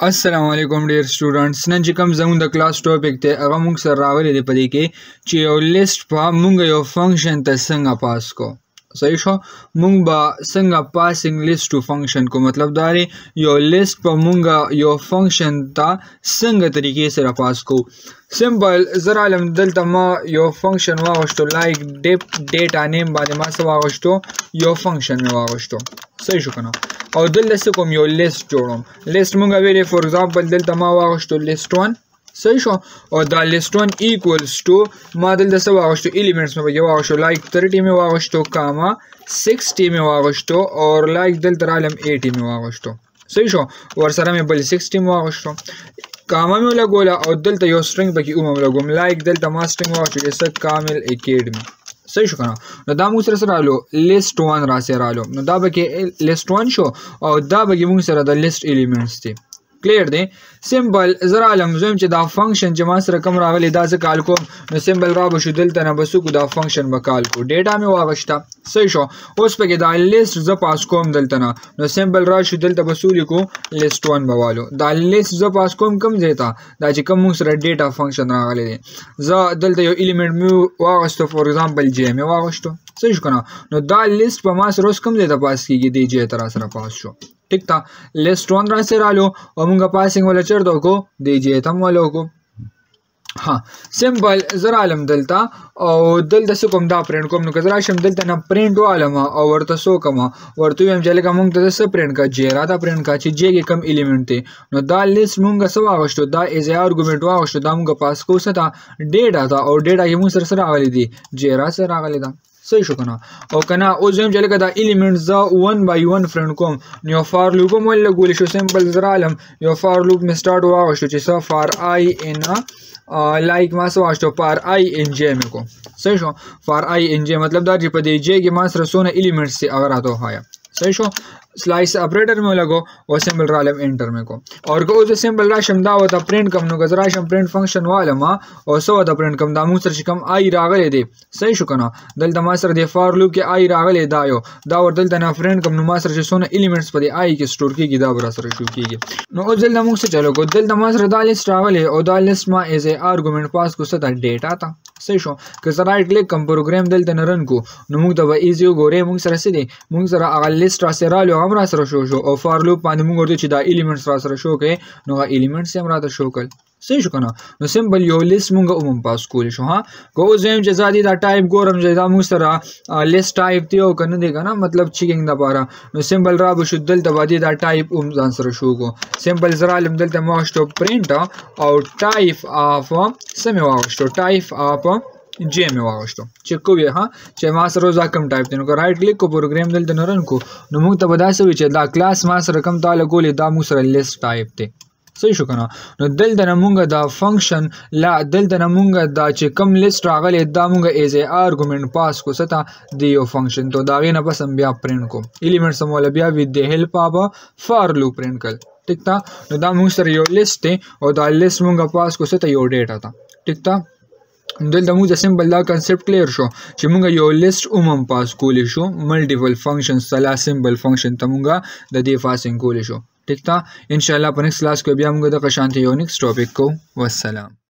السلام علیکم ډیر سټوډنټس، نن چې کوم زموږ د کلاس ټاپک دی هغه موږ سره راغلی دی په دې کې چې یو لیست په موږ یو فنکشن ته څنګه پاس کو. صحیح شو، موږ به څنګه پاسینګ لیست ټو فنکشن کو، مطلب دا دی یو لیست په موږ یو فنکشن ته څنګه طریقې سره پاس کو. سمپل زه رالم دلته ما یو فنکشن واغوستو، لایک ډیپ ډیټا نیم باندې ما څه واغوستو، یو فنکشن مې واغوستو. صحیح شو که نه؟ او دلته څه کوم، یو لیست جوړوم. لیست مونږ ویلې فور اگزامپل دلته ما واغوستو لیست 1. صحیح شو، او دا لیست 1 ایکوالز ټو ما دلته څه واغوستو، ایلیمنټس مې پکې واغوستو، لایک 30 مې واغوستو، کاما 60 مې واغوستو، او لایک دلته رالم 80 مې واغوستو. صحیح شو، ورسره مې بل 60 مې واغوستو، کاما مې ولګوله، او دلته یو سټرینګ پکې ومه ولګوم، لایک دلته ما سټرینګ واغوستو چې څه کامل اکیډمي. صحیح شو که نه؟ نو دا موږ سره سره رالو لیست 1 راسره رالو، نو دا پکې لیست 1 شو، او دا پکې موږ سره د لیست ایلیمنټس دي. کلیر دی؟ سمپل زه رالم زه وایم چې دا فنکشن چې ما سره کوم راغلی دا زه کال کوم، نو سمپل را به شو دلته نه به څه کو، دا فنکشن به کال کو. ډیټا مې واغوسته. صحیح شو، اوس پکې دا لیست زه پاس کوم دلته نه، نو سمپل را شو دلته به څه ولیکو، لیست 1 به والو. دا لیست زه پاس کوم کوم ځای ته، دا چې کوم موږ سره ډیټا فنکشن راغلی دی، زه دلته یو ایلیمنټ مې واغوستو، فور اگزامپل جی مې واغوستو. صحیح شو که نه؟ نو دا لیست په ما سره اوس کوم ځای ته پاس کېږي، دې جی ته را سره پاس شو. ټیک ده، لیست 1 را سره رالو، او موږ پاسینګ ولا چېرته وکړو، دې جی ته هم ولا وکړو. ها سمپل زه رالم دلته، او دلته څه کوم، دا پرینټ کوم. نو که زه راشم دلته نه پرینټ والم او ورته څه وکړم، ورته ووایم چې لکه موږ ته څه پرینټ کړه، جی راته پرینټ کړه چې جی کې کوم ایلیمنټ دی. نو دا لیست موږ څه واغوستو، دا ایز ای ارګومنټ واغوستو، دا موږ پاس کوو څه ته، ډیټا ته، او ډیټا کې موږ سره څه راغلي دي، جی را سره راغلي ده. صحیح شو که نه؟ او که نه اوس وایم چې لکه دا ایلیمنټ زه 1 بای 1 پرینټ کوم، نو یو فار لوپ هم ولګولی شو. سمپل زه رالم یو فار لوپ مې سټارټ واغوستو چې څه فار آی ان لایک ما څه واغوستو، فار آی ان جی مې کو. صحیح شو، فار آی ان جی مطلب دا چې په دې جی کې ما سره څونه ایلیمنټس دي هغه راته وښایه. صحیح شو، سلایس اپریټر مې ولګو او سمپل رالم انټر مې کو. او که اوس زه سمپل راشم دا ورته پرینټ کړم، نو که زه راشم پرینټ فنکشن والم او څه ورته پرینټ کړم، دا موږ سره چې کوم آی راغلی دی. صحیح شو که نه؟ دلته ما سره د فار لوپ کې آی راغلی دا یو، دا ور دلته نه پرینټ کړم، نو ما سره چې څونه ایلیمنټس په دې آی کې سټور کېږي دا به را سره شو کېږي. نو اوس دلته موږ څه چلو کړو، دلته ما سره دا لیست راغلی او دا لیست ما ایز ای آرګومنټ پاس کړو څه ته، ډیټا ته. صحیح شو، که زه رایټ کلیک کړم پروګرام دلته نه رن کړو، نو موږ ته به ایزي وګورئ موږ سره څه دی، موږ سره هغه لیست را سره رالو هغه هم را سره شو شو، او فار لوپ باندې موږ ورته چې دا ایلیمنټس را سره شو کړي، نو هغه ایلیمنټس یې هم راته شو کړل. صحیح شو که نه؟ نو سمپل یو لیست موږ هم پاس کولی شو. ها که اوس وایم چې زه دې دا ټایپ ګورم چې دا موږ سره لیست ټایپ دی او که نه دی که نه، مطلب چیکینګ دپاره، نو سمپل را به شو دلته به دې دا ټایپ هم ځان سره شو کړو. سمپل زه رالم دلته مې واغوستو پرینټ او ټایپ آف څه مې واغوستو، ټایپ آف جی مې واغوستو چې کوی، ها چې ما سره اوس دا کوم ټایپ دی. نو که رایټ کلیک کو پروګرام دلته نه رن کو، نو موږ ته به داسې وي چې دا کلاس ما سره کوم تا لګولی دا موږ سره لیست ټایپ دی. صحیح شو که نه؟ نو دلته نه مونږ دا فنکشن لا دلته نه مونږ دا چې کوم لیست راغلی دا مونږ ایز ای آرګومنټ پاس کو څه ته، د یو فنکشن ته، د هغې نه پس هم بیا پرینټ کو ایلیمنټس هم وله بیا ویت د هیلپ اف فار لوپ پرینټ کړل. ټیک ده، نو دا مونږ سره یو لیست دی او دا لیست مونږ پاس کو څه ته، یو ډیټا ته. ټیک ده، دلته موږ د سمپل دا کنسپټ کلیر شو چې مونږ یو لیست هم پاس کولی شو، ملټیپل فنکشنز ته لا سمپل فنکشن ته مونږ د دې پاسینګ کولی شو. ټیک ده، انشاءالله په نیکسټ کلاس کې بیا موږ دغه شانتې یو نیکسټ ټاپک کوو. والسلام.